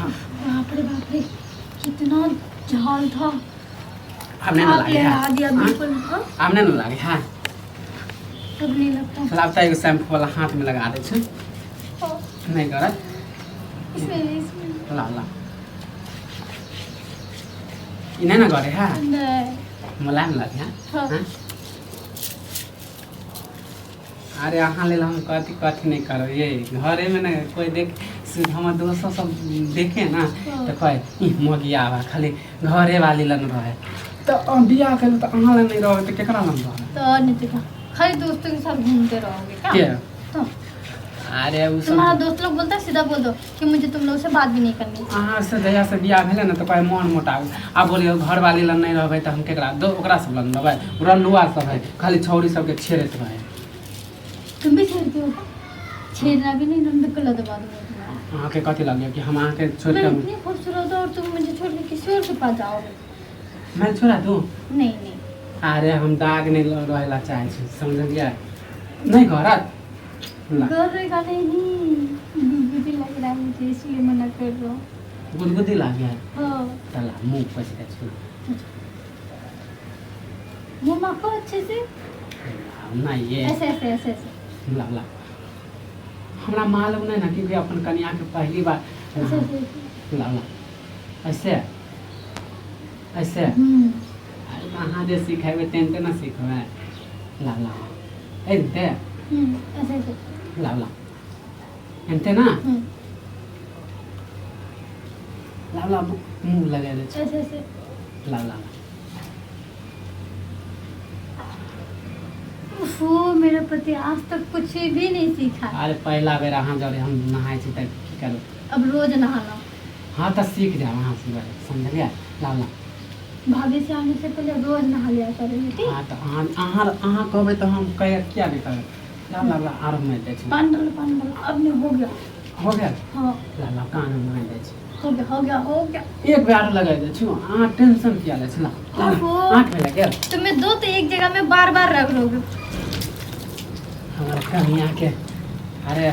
बाप रे बाप रे, कितना झाल था। आब नहि ने आप लागे है। लहरा दिया। हाँ? बिल्कुल, हाँ। आब नहि ने लागे है। अब नहीं लगता। लाब तऽ एगो शैम्पू वाला हाथ में लगा दै छै। हाँ, नहि करत। इसमें नहीं, इसमें नहीं। ला ला, ई नहि ने करे है। नहीं। मुलायम लगे है। हाँ। हाँ? अरे अहाँ लेल हम कथी कथी नहि करब ये। घरेमे ने कोइ देख से हमर दोस्तो सब देखे ना तऽ कहै ई मगिया बा, खाली घरे वाली लग रहे। तऽ अहाँ बियाह केलहुँ तऽ अहाँ लग नहि रहबै तऽ केकरा लग रहबै? तो और नहीं तो क्या, खाली दोस्तों के साथ घूमते रहोगे क्या? के? तो अरे ओ सब तुम्हारा दोस्त लोग बोलता है, सीधा बोल दो कि मुझे तुम लोग से बात भी नहीं करनी। अहाँ से जहिया से बियाह भेलै ने तऽ कहै मोन मोटा। आब बोलियौ, घरवाली लग नहि रहबै तऽ हम केकरा दो ओकरा सब लग रहबै? रलुआ सब है, खाली छौरी सबके छेड़ैत रहै। तुम भी छेड़ते हो क्या? छेड़ना भी नहीं, हम गला दबा दूंगा तुम्हारा। अहाँके कथी लगैया कि हम अहाँके छोड़ि मैं कऽ इतनी खूबसूरत हूँ और तुम मुझे छोड़ के किसी और के पास जाओगे? मैं छोड़ा दूँ? नहीं नहीं। अरे हम दाग नहि रहै ला चाहै छी, समझलियै? नहि करत ला। घर का नहीं, गुदगुदी लग रहा है मुझे, इसलिए मना कर रहा हूँ। गुदगुदी लागे? हाँ। तऽ ला, मुँह पोछि दै छी। मुँह माखो अच्छे से। नहि ये। ऐसे ऐसे ऐसे ऐसे। ला ला, हमरा मालूम नहि ने कि अपन कनियाके पहली बार ऐसे ऐसे ऐसे। ला ला, ऐसे ऐसे। अरे अहाँ जे सिखेबै तेनते ने सिखबै। ला ला, एनते। ऐसे ऐसे। ला ला, एनते ना। ला ला, मुँह लगा दै छी। ऐसे ऐसे। ला ला। उफो, मेरा पति आज तक कुछ भी नहीं सीखा। अरे पहिला बेर अहाँ जरे हम नहाय छी तऽ की करू? अब रोज नहाना। हाँ, तऽ सीख जाब अहाँ से, समझलियै? ला ला। भाभी से आने से पहले रोज नहा लिया करेंगे, ठीक? हाँ, तऽ अहाँ अहाँ अहाँ कहबै तऽ हम कह किया नहि करबै? ला ला ला, आरो मारि दै छी। पानी डालो, पानी डालो। अब नहीं, हो गया। हो गेल? हाँ। ला ला, कान मे मारि दै छी। हो गया, हो गया, हो गया। एक बेर आरो लगाइ दै छी, अहाँ टेंशन किया लै छी? ला ला, ओहो। आँख मे लागि गेल। तुम्हें दो तो एक जगह में बार बार रख लोगे। हमर कनिया के अरे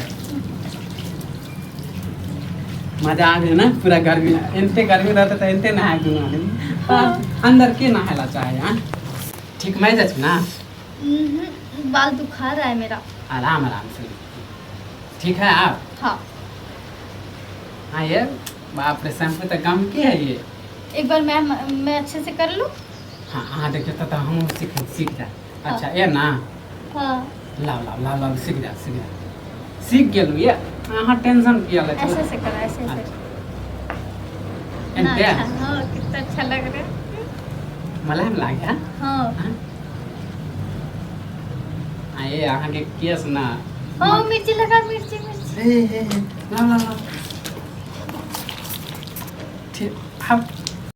मजा आ गेल ना पूरा। गर्मी एनते गर्मी रहते तऽ एनते नहाय दुनू आदमी। पर अंदर के नहाय ला चाहे? हाँ, ठीक मैं जाइ छी ना। बाल दुखा रहा है मेरा। आराम आराम से। ठीक है आप? हाँ। हाँ, ये बाप रे, शैम्पू तऽ कम की है ये। एक बार मैं अच्छे से कर लूँ। हाँ, अहाँ देखियौ तऽ हमहूँ सीख सीख जाए। अच्छा, ये ना। हाँ। लाउ लाउ लाउ लाउ, सीख जा, सीख जा, सीख गेलहुँ। ये अहाँ टेंशन किया लै छी? ऐसे ऐसे करो, ऐसे ऐसे ना। एनते। अच्छा, हाँ, कितना अच्छा लग रहा है। मुलायम लागे है। हाँ। आ ये अहाँके केस ना। हाँ, मिर्ची लगा, मिर्ची मिर्ची। ए ए ए, लाउ लाउ लाउ, ठीक। आब